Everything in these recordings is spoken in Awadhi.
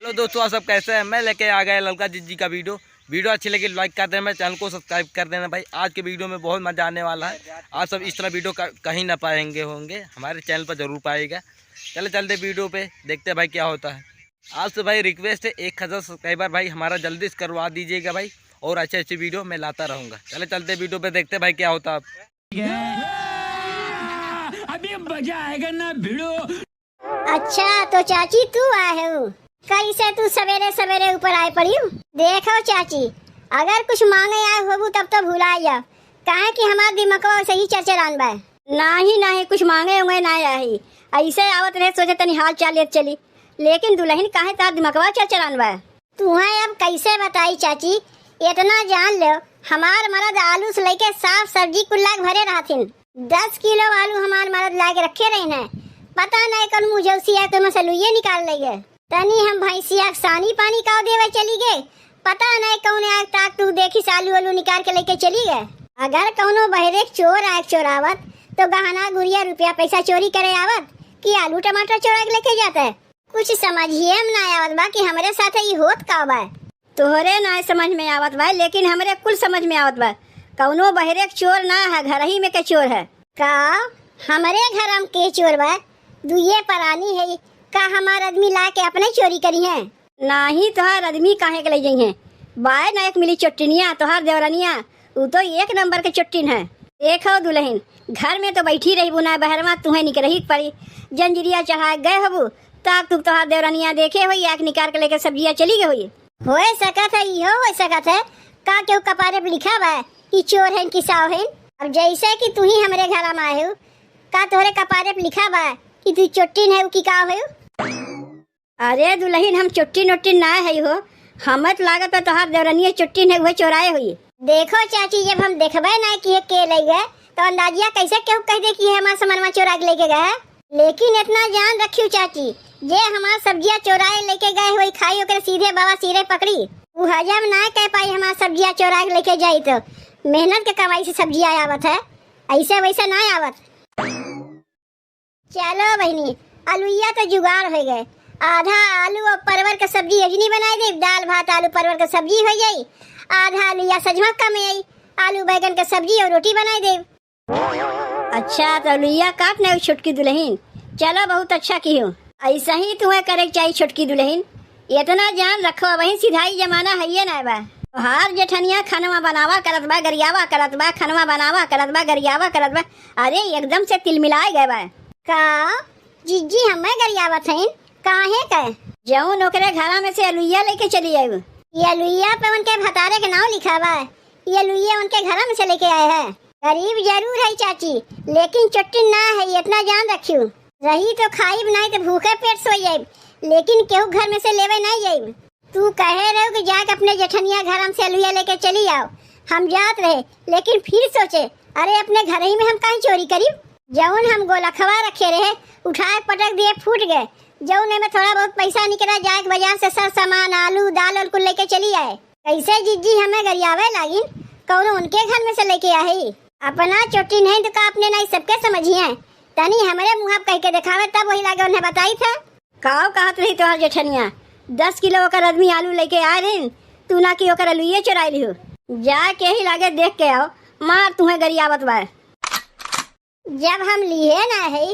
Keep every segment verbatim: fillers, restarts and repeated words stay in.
तो दोस्तों, आप सब कैसे हैं? मैं लेके आ गया ललका जिज्जी का वीडियो। वीडियो अच्छी लगी, लाइक कर देना, चैनल को सब्सक्राइब कर देना भाई। आज के वीडियो में बहुत मजा आने वाला है। आप सब इस तरह वीडियो का कहीं ना पाएंगे होंगे, हमारे चैनल पर जरूर पाएगा। चले चलते वीडियो पे, देखते हैं भाई क्या होता है। आपसे भाई रिक्वेस्ट है, एक हज़ार सब्सक्राइबर भाई हमारा जल्दी से करवा दीजिएगा भाई, और अच्छे अच्छे वीडियो मैं लाता रहूँगा। चले चलते वीडियो पे, देखते हैं भाई क्या होता है। अभी मजा आएगा ना भिड़ो। अच्छा, तो चाची तू आए हो? कैसे तू सवेरे सवेरे ऊपर आए पड़ी हो? देखो चाची, अगर कुछ माँगे आए होबू तब तो भुला जाओ, काहे कि हमार दिमकवा सही चरचरान बा। नाही, नाही, कुछ माँगे उंगे ना आही। ऐसे आवत रहे, सोचे तनी हाल चाल लेत चली, लेकिन दुलहिन काहे तार दिमकवा चरचरान बा? तुहैं अब कैसे बताई चाची, इतना जान लो, हमार मरद आलू से लेके साग सब्जी कुल्ला के भरे रहथिन। दस किलो आलू हमार मरद लाके रखे रहिन है। पता नहीं कौन मुझौसी है, तो मसलुइये निकाल लेगे। तनी हम भैंसिया के सानी पानी काव देवे चली गए, पता नहीं कौन आग ताक तू देखिस आलू आलू निकाल के लेके चली गए। अगर कौनो बहरे के चोर आए चोरावत, तो गहना गुरिया रुपया पैसा चोरी करे आवत कि आलू टमाटर चोरा के लेके जाते? कुछ समझिए में ना आवत बा कि हमरे साथे ई होत का बा। तोहरे ना समझ में आवत बा, लेकिन हमरे कुल समझ में आवत बा। कौनो बहरे के चोर ना है, घर ही में के चोर है। का हमरे घर में के चोर बा? दुइये परानी है, का हमार आदमी ला के अपने चोरी करी है? नाही, तोहार आदमी काहे के ले जइहें? बाय ना एक मिली चोट्टिनिया, तोहार देवरनिया, उ तो एक नंबर के चोट्टिन है। देखो दुलहिन, घर में तो बैठी रहिबू ना, बहरवा तुहें निकरही के पड़ी। जंजीरिया चढ़ाए गए होबू, ताक तुक तोहार देवरनिया देखे होई, आँख निकार के लेके सब्जिया चली गई होई। होए सकत है, इहो होए सकत है। का केहू कपारे पे लिखा बा कि चोर हैं कि साव हैं? अब जैसे कि तू ही हमरे घर में आए हो, का तोहरे कपारे पे लिखा बा कि तू चोट्टिन है कि का हो? अरे दुलहिन, हम चोट्टिन ओट्टिन ना है हो, हमें तो लागत बा तोहार देवरनिया चोट्टिन है, उहे चोराए होई। देखो चाची, जब हम देखबे ना कि ये के ले गए, तो अंदाजिया कैसे केहू कह दे कि ये हमार समनवा चोरा के लेके गए है? लेकिन इतना जान रखियो चाची, जे हमार सब्जिया चोराए लेके गए होई खाई, ओकरे सीधे बाबा सिरे पकड़ी। उ हजम ना कह पाई हमार सब्जिया चोरा के लेके जाई तो। मेहनत के कमाई से सब्जिया आवत है, ऐसे वैसे ना आवत। चलो बहिनी, अलुइया तो जुगाड़ हो गए। आधा आलू और परवर के सब्जी यजनी बनाई देब, दाल भात आलू परवर के सब्जी हो जाई। आधा अलुइया सजमा कम आई, आलू बैगन के सब्जी और रोटी बनाई देब। अच्छा, तो अलुइया काट ने छोटकी दुलहिन, चलो बहुत अच्छा किहू। ऐसा ही तुम्हें करे के चाहिए छोटकी दुलहिन। इतना जान रखो, वही सिधाई जमाना है ये ना बा। तोहार जेठनिया खनवा बनावा करत बा, गरियावा करत बा, खनवा बनावा करत बा, गरियावा करत बा। अरे एकदम से तिलमिलाए गए बा। का जिज्जी हमें गरियावत हईन? काहे के? जौन ओकरे घरा में से अलुइया लेके चली आयु। ये अलुइया पे उनके भतारे के नाव लिखा बा। ये अलुइया उनके घरा में से लेके आए है। गरीब जरूर है चाची, लेकिन चोट्टिन ना है, इतना जान रखियो। रही तो खाइब, नहीं तो भूखे पेट सोई जाइब, लेकिन केहू घर में से लेवे नहीं जाइब। तू कहे रहो कि जाके अपने जेठनिया घर में से अलुइया लेके चली आओ। हम जात रहे, लेकिन फिर सोचे, अरे अपने घर ही में हम काहे चोरी करीब? जौन हम गोलखवा रखे रहे, उठाए पटक दिए, फूट गए। जौन एमे थोड़ा बहुत पैसा निकला, जाके बाजार से सर सामान, आलू, दाल, उल कुल लेके चली आए। कैसे जिज्जी हमें गरियावे लागिन, कौनो उनके घर में से लेके आए? अपना चोट्टिन है तो का अपने नाई सबके समझिए? तनी हमरे मुँह पे कह के देखावे, तब वही लागे उन्हें बताई था। काव कहत रही तोहर जेठनिया, दस किलो ओकर आदमी आलू लेके आए रहिन, तू ना कि ओकर अलुइये चुराई लिहू। जा के ही लागे देख के आओ, मार तुहें गरियावत बा। जब हम लिहे ना है,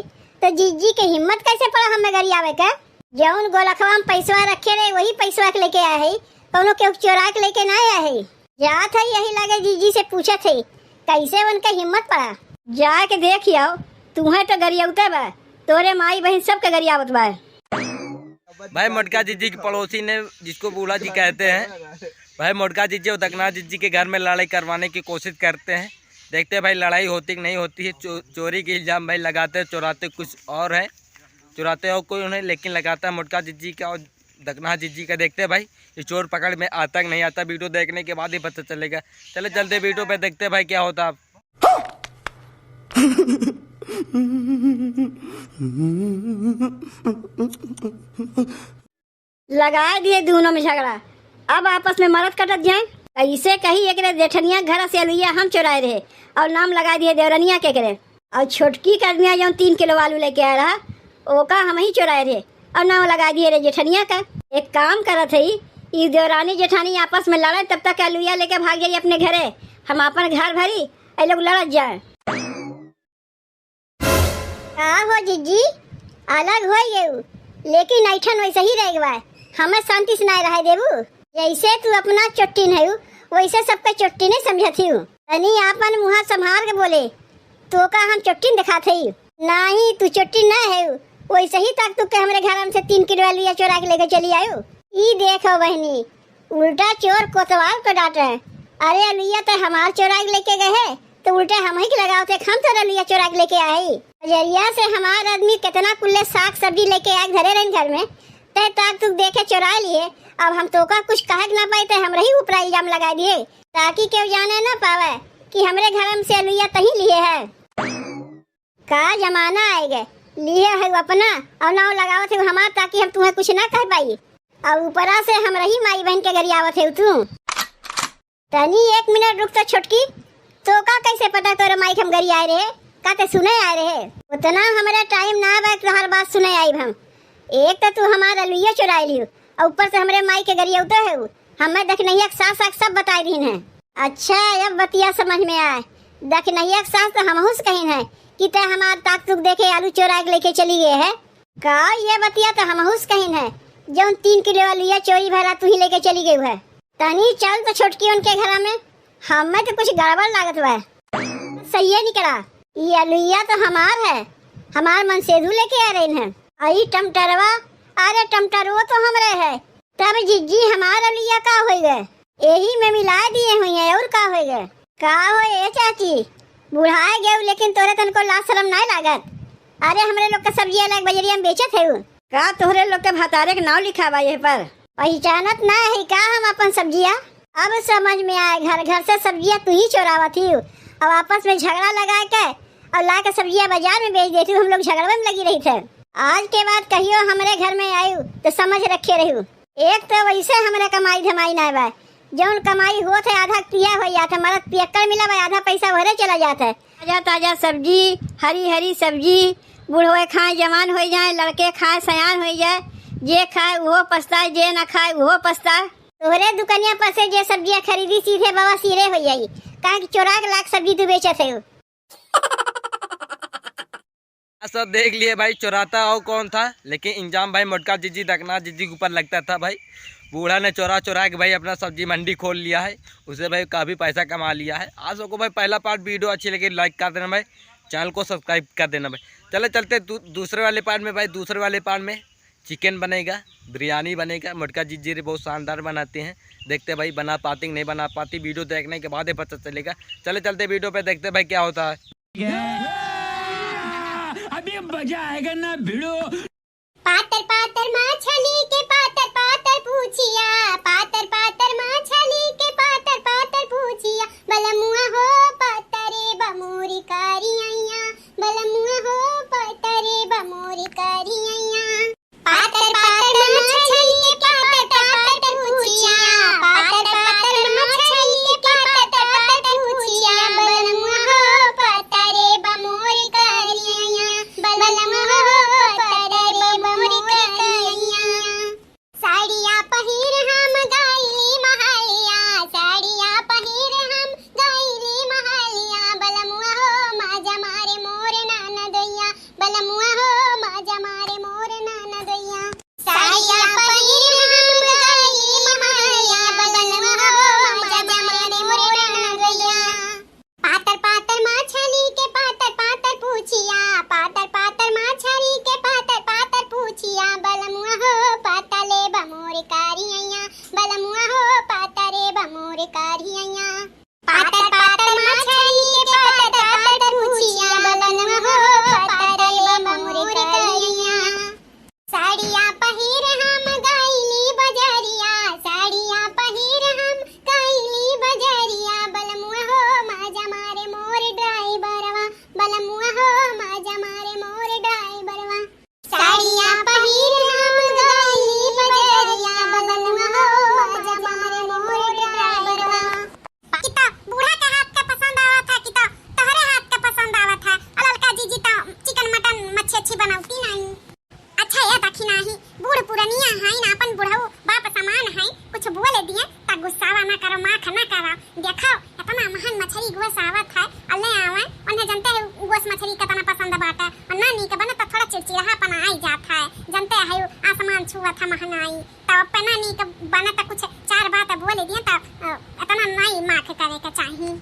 तो जिज्जी के हिम्मत कैसे पड़ा हमें गरियावे के? जौन गोलखवा में पैसवा रखे रहे, वही पैसवा के लेके आए है, कौनो केहू चोरा के लेके ना आए है। जात है यही लगे जिज्जी से पूछत है, कैसे उनके हिम्मत पड़ा। जाके देख आओ, तुहें तो गरियावते बा, तोरे माई बहन सबके गरियावत बा। भाई मोटका जिज्जी की पड़ोसी ने, जिसको बूढ़ा जी कहते हैं, भाई मोटका जिज्जी और दकना जिज्जी के घर में लड़ाई करवाने की कोशिश करते हैं। देखते हैं भाई लड़ाई होती कि नहीं होती है। चो-, चोरी के इल्जाम भाई लगाते, चुराते कुछ और है, चुराते और कोई नहीं, लेकिन लगाता है मोटका जिज्जी का और दकना जिज्जी का। देखते हैं भाई ये चोर पकड़ में आता कि नहीं आता, वीडियो देखने के बाद ही पता चलेगा। चले चलते वीडियो पे, देखते हैं भाई क्या होता है। लगाए दिए दोनों में झगड़ा, अब आपस में मरत कटत जाए। कैसे कही एकरे जेठनिया घर से अलुइया हम चुराए रहे और नाम लगा दिए देवरनिया के करे, और छोटकी के आदमिया जौन तीन किलो आलू लेके आए रहा, ओका हम ही चुराए रहे। और नाव लगा दिए रे जेठनिया का। एक काम करत हई, ई देवरानी जेठानी आपस में लड़े, तब तक अलुइया लेके भाग जाई अपने घरे। हम आपन घर भरी, ए लोग लड़त जाए। का हो जिज्जी, अलग हो गयू, लेकिन ऐठन वैसे ही रह गवा। हमें शांति से नाय रहे देबू। जैसे तू अपना चोट्टिन हयू, वैसे सबके चोट्टिने समझत हयू। तनी आपन मुँह संभार के बोले, तोका हम चोट्टिन दिखात हई। नाही, तू चोट्टिन ना हयू, वैसे ही तक तू के हमरे घर से तीन किलो अलुइया चोरा के लेके चली आयू। ई देखो बहनी, उल्टा चोर कोतवाल को डांटे। अरे अलुइया तो हमार चोरा के लेके गए है, तो उल्टे हम ही के लगावत है, हम तो अलुइया चोरा के लेके आई। बजरिया से हमार आदमी कितना कुल्ले साग सब्जी लेके आए धरे रहन घर में, तय ताक तुक देखे चोरा लिए। अब हम तोका कुछ कहे के ना पाई, तय हमरा ही ऊपर इल्जाम लगा दिए, ताकि केहू जाने ना पावे कि हमरे घर में से अलुइया तही लिए है। का जमाना आए गए, लिए है अपना और नाव लगावत है हमार, ताकि हम तुम्हें कुछ ना कह पाई। और ऊपरा से हमरा ही माई बहन के गरियावत है तू। तनी एक मिनट रुक तो छोटकी, तोका कैसे पता तोरे माई के हम गरियाए रहे, का ते सुने आए रहे? उतना हमरे टाइम ना बा कि तोहार बात सुने आइब हम। एक तो तू हमार अलुइया चुराई लियो और ऊपर से हमरे माई के गरियावते है। हमें दखनैया के सास आके सब बताई दीन है। अच्छा, अब बतिया समझ में आए। दखनैया के सास तो हमहू से कहिन है कि तै हमार ताक तुक देखे आलू चोरा के लेके चली गए है। का ये बतिया तो हमहू से कहिन है, जौन तीन किलो अलुइया चोरी भरा तू ही लेके चली गई है। तनी चल तो छोटकी उनके घरा में, हमें तो कुछ गड़बड़ लागत बा। सही है निकला, ये अलुइया तो हमार है, हमार मनसेधू लेके आ रहे हैं। आई टमटरवा, अरे टमटरवा तो हमरे है, तब जिज्जी हमार अलुइया का होई गए? यही में मिला दिए हुई है, और का होई गए? का हो ए चाची, बुढ़ाए गए लेकिन तोरे तनको लाज शरम नाय लागत? अरे हमरे लोग के सब्जिया लाग बजरिया में बेचत है। का तोहरे लोग के भतारे के नाव लिखा बा ये पर? पहचानत ना है का हम अपन सब्जिया? अब समझ में आए, घर घर से सब्जिया तू ही चोरावत ही। अब आपस में झगड़ा लगा के और ला के सब्जिया बाजार में बेच देती, हम लोग झगड़वे में लगी रही थे। आज के बाद कहियो हमरे घर में आयु तो समझ रखे रहू। एक तो वैसे हमरे कमाई धमाई ना बा, जौन कमाई होत है आधा पिया हो जात है, मरद पियक्कड़ मिला बा, आधा पैसा वहरे चला जात है। ताजा ताजा सब्जी, हरी हरी सब्जी, बूढ़वे खाए जवान हो जाए, लड़के खाए सयान हो जाए, जे खाए उहो पछताए, जे ना खाए उहो पछताए। तोहरे दुकनिया पर से जे सब्जिया खरीदी सीधे बवासीरे हो जाई, काहे कि चोरा के लाख सब्जी तू बेचत है। सब देख लिए भाई, चोराता और कौन था, लेकिन इंजाम भाई मोटका जिज्जी दखना जिज्जी के ऊपर लगता था भाई। बूढ़ा ने चोरा चोरा के भाई अपना सब्जी मंडी खोल लिया है, उसे भाई काफ़ी पैसा कमा लिया है। आज सबको भाई पहला पार्ट वीडियो अच्छी लगी लाइक कर देना भाई, चैनल को सब्सक्राइब कर देना भाई। चले चलते दू, दूसरे वाले पार्ट में भाई, दूसरे वाले पार्ट में चिकन बनेगा, बिरयानी बनेगा। मोटका जिज्जी बहुत शानदार बनाते हैं, देखते भाई बना पाती कि नहीं बना पाती, वीडियो देखने के बाद ही पता चलेगा। चले चलते वीडियो पे, देखते भाई क्या होता है। अभी मजा आएगा ना भिड़ो। पातर पातर माछली के पातर पातर पूछिया, पातर पातर माछली के पातर पातर पूछिया, बलमुआ हो पतरे बमोरी करियैया, बलमुआ हो पतरे बमोरी करियैया। पातर पातर मछली के पातर पातर पूछिया, पातर पातर मछली के पातर पातर पूछिया, बलमुआ हो पतरे बमोरी करियैया, बलमुआ हो पतरे बमोरी करियैया। माख ना करा। देखो, इतना महन मछरी गोस आवत है, और ले आवे, उन्हें जनते है गोस मछरी कितना पसंद बाटे, और ना नीक बने तो थोड़ा चिड़चिड़ापन आई जात है, जनते है आसमान छुअत है महनाई, तो अपना नीक बने तो कुछ चार बात बोल दिए तो, अ, इतना नहीं माख करे के चाही।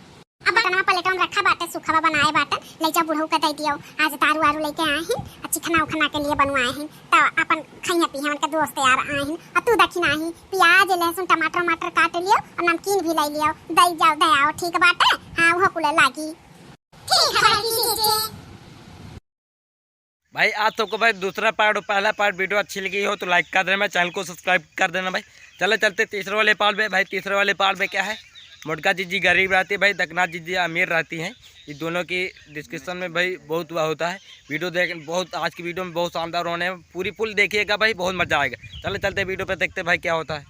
अब बटनवा प्लेटवा में रखा बाटे, सुखवा बनाए बाटे, ले जा बुढ़ऊ के दे दियो। आज दारू वारू लेके आए हैं, आ चिखना उखना के लिए बनवाए हैं, तो अपन खइया पी हमन के दोस्त यार आए हैं। आ तू दखिना ही प्याज, लहसुन, टमाटर, टमाटर काट लियो और नमकीन भी ले लियो, दे जाओ, दे आओ, ठीक बाटे? हाँ, वो कुले लागी। ठीक है भाई, ठीक है। भाई, आज सबको भाई दूसरा पार्ट और पहला पार्ट वीडियो अच्छी लगी हो तो लाइक कर देना, चैनल को सब्सक्राइब कर देना भाई। चले चलते तीसरे वाले पार्ट में। भाई, तीसरे वाले पार्ट में क्या है, मोटका जीजी गरीब रहती है भाई, दकनाथ जीजी अमीर रहती हैं। ये दोनों की डिस्कशन में भाई बहुत हुआ होता है। वीडियो देख, बहुत, आज की वीडियो में बहुत शानदार होने हैं, पूरी फुल देखिएगा भाई, बहुत मजा आएगा। चले चलते वीडियो पे, देखते भाई क्या होता है।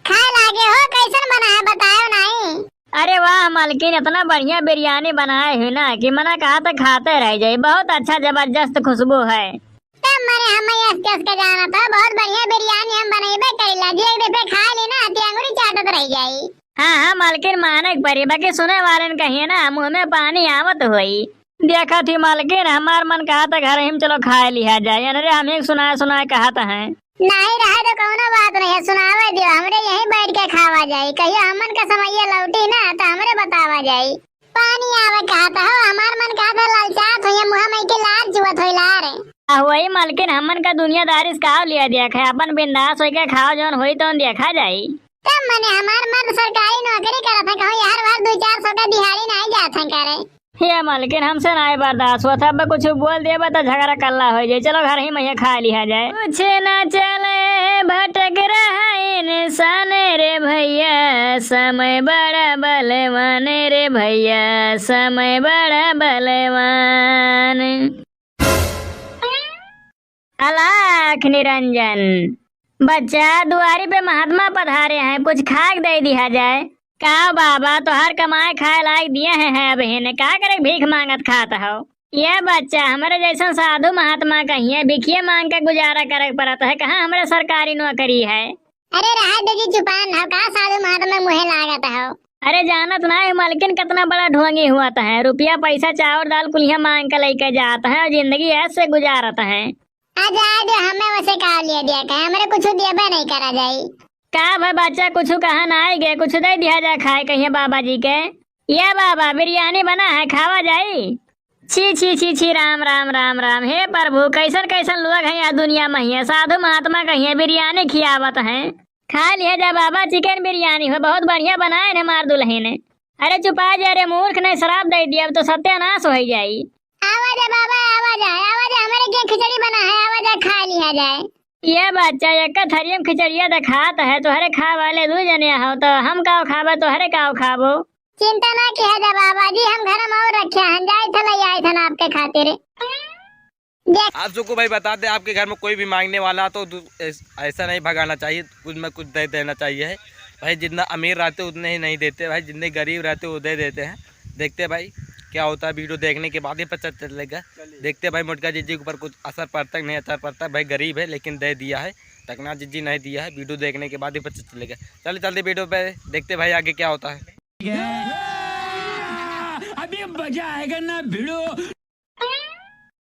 खाए लागे हो, कैसन बना है, बतायो नाई। अरे वाह मलकिन, इतना बढ़िया बिरयानी बनाए है ना कि मना कहा तो खाते रह जाए। बहुत अच्छा, जबरदस्त खुशबू है। तब मने हम यस कस के जानत हो, बहुत बढ़िया बिरयानी हम बनइबे कइला। जे एक दफे खा ली ना, हती अंगुरी चाटत रह जाई। हाँ, हाँ मलकिन, माने के परी, बाकी सुने वालेन कहिए ना, मुँह में पानी आवत होई। देखत ही मलकिन, हमार मन कहत है घर ही में चलो खाए लिहा जाए। अरे हम ही सुनाए सुनाए कहत हैं। नहीं रहे तो कौनो बात नहीं है, सुनावे दियो, हमरे यहीं बैठ के खावा जाई। कहियो हमन का समैया लौटी ना तो हमरे बतावा जाई। पानी आवे कहत हो, हमार मन कहत है ललचात हो, ये मुँह में के लार चुअत होई लार। आ वही मलकिन, हमन का दुनियादारी से काव लिया दिया है, अपन बिंदास होई के खाओ, जौन होई तौन देखा जाई। तब मने हमार मर्द सरकारी नौकरी करत है, कहूँ यार वार दो चार सौ का दिहाड़ी नहीं जात है करे। हे मलकिन, हमसे नाय बर्दाश्त होत है, अब कुछ बोल देबा त झगड़ा कल्ला हो जाए। चलो घर ही में खा लिहा जाए। कुछ न चले भटक रहा इंसान रे भैया, समय बड़ा बलवान रे भैया, समय बड़ा बलवान। अलख निरंजन। बच्चा, दुआरी पे महात्मा पधारे हैं, कुछ खाक दे दिहा जाए। का बाबा, तोहर कमाए खाए लायक दिए हैं, है अब हेने का करे भीख मांगत खात हो? ये बच्चा, हमरे जैसन साधु महात्मा कहिए भिखिए मांग के गुजारा करे पड़त है, कहाँ हमरे सरकारी नौकरी है? अरे रहा दे जी, चुपान हो, का साधु महात्मा मुँहे लागत हो? अरे जानत ना है मलकिन, कितना बड़ा ढोंगी हुआ है, रुपया पैसा चावल दाल कुलिया मांग के लेके जात है और जिंदगी ऐसे गुजारत है। आ जाए दे, हमें वैसे का लिए दिया का, हमरे कुछ देबे नहीं करा जाई। का भाई बच्चा, कुछ कहा ना आए गे, कुछ दे दिया जाए खाए कहिए बाबा जी के। ये बाबा, बिरयानी बना है, खावा जाई। छी, छी, छी, छी, राम, राम, राम, राम। हे प्रभु, कैसन, कैसन लोग हैं यार दुनिया में, हियाँ साधु महात्मा कहिए बिरयानी खियावत हैं। खा लिया जा बाबा, चिकन बिरयानी हो, बहुत बढ़िया बनाए ने हमार दुल्हन। अरे चुपा जा रे मूर्ख, नहीं श्राप दे दिया, अब तो सत्यानाश हो जाई। आवा जा बाबा, आवा जा, आवा जा, हमारे के खिचड़ी बना है, आवा जा, खा लिया जाए। ये बच्चा, एक थरियम खिचड़िया दिखात है, तोहरे खाए वाले दू जने हो, तो हम काव खाबो, तोहरे काव खाबो? चिंता ना किया जा बाबा जी, हम घर में और रखे हैं, जाए थे ले आए थे ना आपके खातिर। देख। आप सबको भाई बता दें, आपके घर में कोई भी मांगने वाला तो दू-, ऐस-, ऐसा नहीं भगाना चाहिए, कुछ में कुछ दे देना चाहिए है। भाई जितना अमीर रहते उतने ही नहीं देते भाई, जितने गरीब रहते वो दे देते हैं। देखते हैं भाई क्या होता है, वीडियो देखने के बाद ही पता चलेगा। देखते हैं भाई मोटका जीजी के ऊपर कुछ असर पड़ता है कि नहीं असर पड़ता है। भाई गरीब है लेकिन दे दिया है, टकना जीजी नहीं दिया है, वीडियो देखने के बाद ही पता चलेगा। चलिए चलते वीडियो पे, देखते हैं भाई आगे क्या होता है। अभी मजा आएगा ना भिड़ो।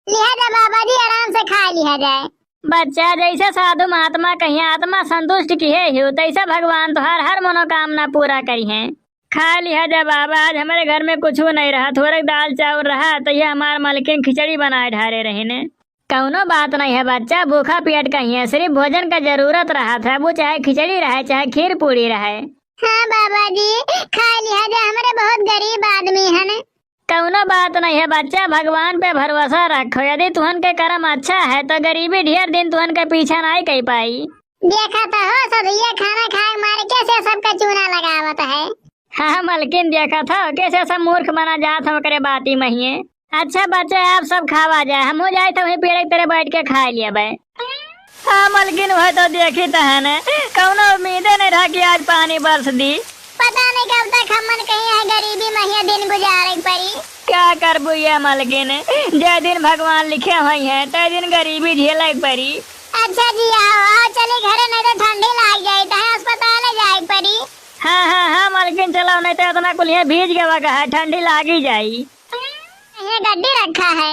लिहा जा बाबा जी, आराम से खा लिहा जाए। बच्चा, जैसे साधु महात्मा कहिए आत्मा संतुष्ट किहे हो, तैसे भगवान तोहार हर मनोकामना पूरा करिहें। खा लिहा जा बाबा, आज हमरे घर में कुछ नहीं रहा, थोड़े दाल चावल रहा, तो ये हमार मलकिन खिचड़ी बनाए ढारे रहिने। कौनो बात नहीं है बच्चा, भूखा पेट कहिए, सिर्फ भोजन का जरूरत रहा था, वो चाहे खिचड़ी रहे, चाहे खीर पूड़ी रहे। हाँ बाबा जी, खा लिहा जा, हमरे बहुत गरीब आदमी हन। कौनो बात नहीं है बच्चा, भगवान पे भरोसा रखो। यदि तुहन के कर्म अच्छा है तो गरीबी ढेर दिन तुहन के पीछा नहीं कर पाई। देखा तो हो, सब ये खाना खाए मारे कैसे सबका चूना लगावत है। हाँ मलकिन, देखा था कैसे सब मूर्ख बना जात हम ओकरे बाती महिए। अच्छा बच्चा, आप सब खावा जाए, हमहू जाए तो वहीं पेड़ के तरे बैठ के खा लिया बे। हाँ मलकिन, वह तो देखी तहन, कौनो उम्मीदे नहीं रहा कि आज पानी बरस दी। पता नहीं कब तक हमन कहीं है गरीबी महिया दिन गुजारे के पड़ी। क्या करबू ये मलकिन, जे दिन भगवान लिखे होइहैं, ते दिन गरीबी झेले के पड़ी। अच्छा जी, आओ, आओ, चली घरे, नहीं तो ठंडी लाग जाई, तहे अस्पताल जाए के पड़ी। हाँ, हाँ, हाँ, मलकिन, चलो, नहीं तो इतना कुलिया भीज गवा का है, ठंडी लागी जाई। ये गड्डी रखा है।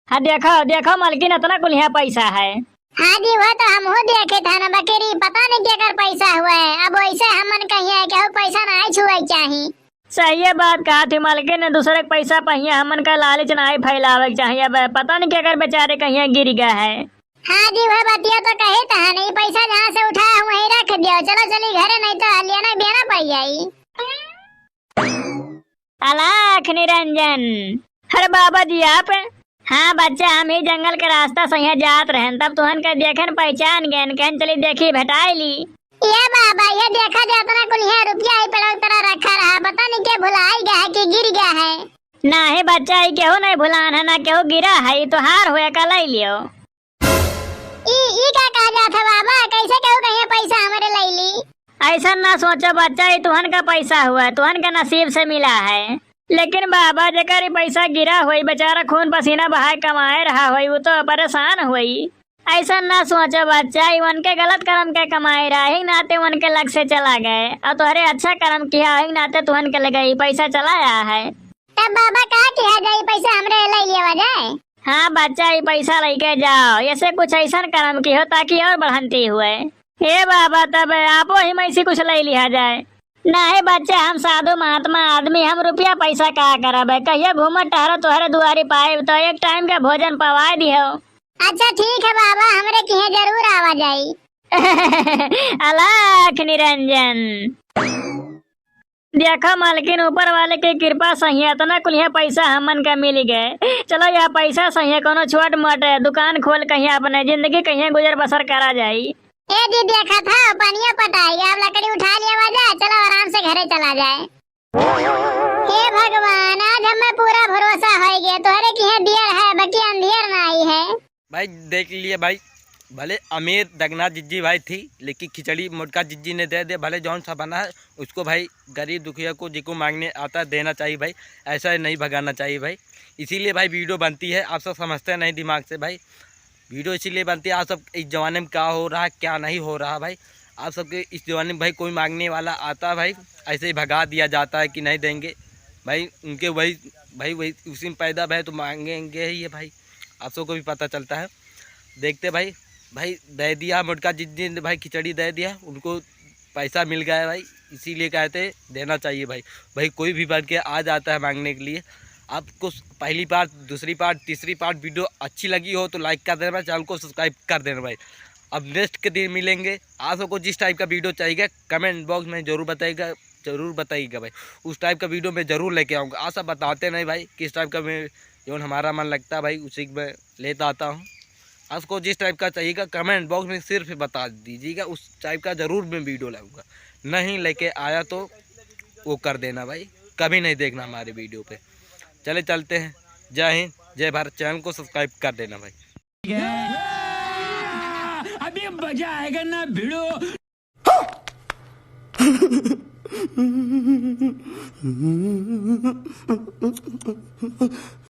हाँ, देखो, देखो, मलकिन, इतना कुलिया पैसा है। हाँ जी, वो तो हमहू देखे थे ना, बकरी, पता नहीं केकर पैसा हुआ है। अब वैसे हमन कहिए, केहू पैसा ना छुए के चाही। सही बात कहा थी मलकिन, दूसरे के पैसा पहिया हमन का लालच ना फैलावे के चाही। अब पता नहीं केकर बेचारे कहिया गिर गया है। हाँ जी, वह बतिया तो कहे तहा नहीं, पैसा जहाँ से उठाया वहीं रख दियो। चलो चली घरे, नहीं तो हलिया ना बेना पड़ जाई। अलख निरंजन। अरे बाबा जी आप? हाँ बच्चा, हम ही जंगल के रास्ता से यहाँ जात रहन, तब तुहन के देखन पहचान गयन, कहन चली देखी भेटाई ली। ये बाबा, ये देखा जात ना कुल यहाँ रुपया ही पलंग तरह रखा रहा, पता नहीं के भुलाई गया है कि गिर गया है। नाही बच्चा, ई केहू नहीं भुलान है, ना केहू गिरा है, ई तोहार हुए का लई लियो। ई, ई का कहा जात है बाबा? कैसे केहू कहिए पैसा हमरे लई ली? ऐसा ना सोचो बच्चा, ई तुहन का पैसा हुआ है, तुहन के नसीब से मिला है। लेकिन बाबा, जेकर ई पैसा गिरा होई, बेचारा खून पसीना बहाए कमाए रहा होई, वो तो परेशान होई। ऐसा ना सोचो बच्चा, ई उनके गलत कर्म के कमाए रहा, यही नाते उनके लग से चला गए। और तोहरे अच्छा कर्म किया, यही नाते तुहन के लगे ई पैसा चला आया है। तब बाबा का किया जाए, पैसा हमरे ले लिया जाए? हाँ बच्चा, ई पैसा लेके जाओ, ऐसे कुछ ऐसा कर्म की हो ताकि और बढ़ंती हुए। हे बाबा, तब आपो ही में से कुछ ले लिया जाए। नहीं बच्चा, हम साधु महात्मा आदमी, हम रुपया पैसा का करब? कहियो घूमत टहरत तोहरे दुआरी पाए तो एक टाइम का भोजन पवाए दिहो। अच्छा ठीक है बाबा, हमरे किहे जरूर आवा जाई। अलख निरंजन। देखा मालकिन, ऊपर वाले के कृपा सही है, इतना कुल यहाँ पैसा हमन का मिल गए। चलो, यह पैसा सही है, कोनो छोट मोट दुकान खोल कहीं अपने जिंदगी कहीं गुजर बसर करा जाई। ए जी, देखा था, पनिया पटाई, अब लकड़ी उठा लिया जा, चलो आराम से घरे चला जाए। हे भगवान, आज हमें पूरा भरोसा हो गया, तोहरे किहे दियर है, बाकी अंधियर ना आई है। भाई देख लिए भाई, भले अमीर दगना जिज्जी भाई थी, लेकिन खिचड़ी मोटका जिज्जी ने दे दे, भले जौन सा बना है उसको भाई गरीब दुखिया को जिको मांगने आता है देना चाहिए भाई, ऐसा नहीं भगाना चाहिए भाई। इसीलिए भाई वीडियो बनती है, आप सब समझते नहीं दिमाग से भाई। वीडियो इसीलिए बनती है, आप सब इस ज़माने में क्या हो रहा है क्या नहीं हो रहा भाई, आप सबके इस ज़माने में भाई कोई मांगने वाला आता है भाई, ऐसे ही भगा दिया जाता है कि नहीं देंगे भाई। उनके वही भाई, वही उसी में पैदा भय तो मांगेंगे ही है भाई, आप सबको भी पता चलता है। देखते भाई, भाई दे दिया मोटका जिज्जी ने भाई खिचड़ी दे दिया, उनको पैसा मिल गया है भाई, इसीलिए कहते देना चाहिए भाई। भाई कोई भी बन के आ जाता है मांगने के लिए। आपको पहली पार्ट, दूसरी पार्ट, तीसरी पार्ट वीडियो अच्छी लगी हो तो लाइक कर देना भाई, चैनल को सब्सक्राइब कर देना भाई। अब नेक्स्ट के दिन मिलेंगे। आप सबको जिस टाइप का वीडियो चाहिए कमेंट बॉक्स में जरूर बताइएगा, जरूर बताइएगा भाई, उस टाइप का वीडियो मैं जरूर लेके आऊँगा। आप सब बताते नहीं भाई किस टाइप का मैं, जो हमारा मन लगता है भाई उसी को मैं लेता आता हूँ। आपको जिस टाइप का चाहिएगा कमेंट बॉक्स में सिर्फ बता दीजिएगा, उस टाइप का जरूर मैं वीडियो लाऊंगा। नहीं लेके आया तो वो कर देना भाई, कभी नहीं देखना हमारे वीडियो पे। चले चलते हैं, जय हिंद, जय भारत। चैनल को सब्सक्राइब कर देना भाई। अभी मजा आएगा ना भिड़ो।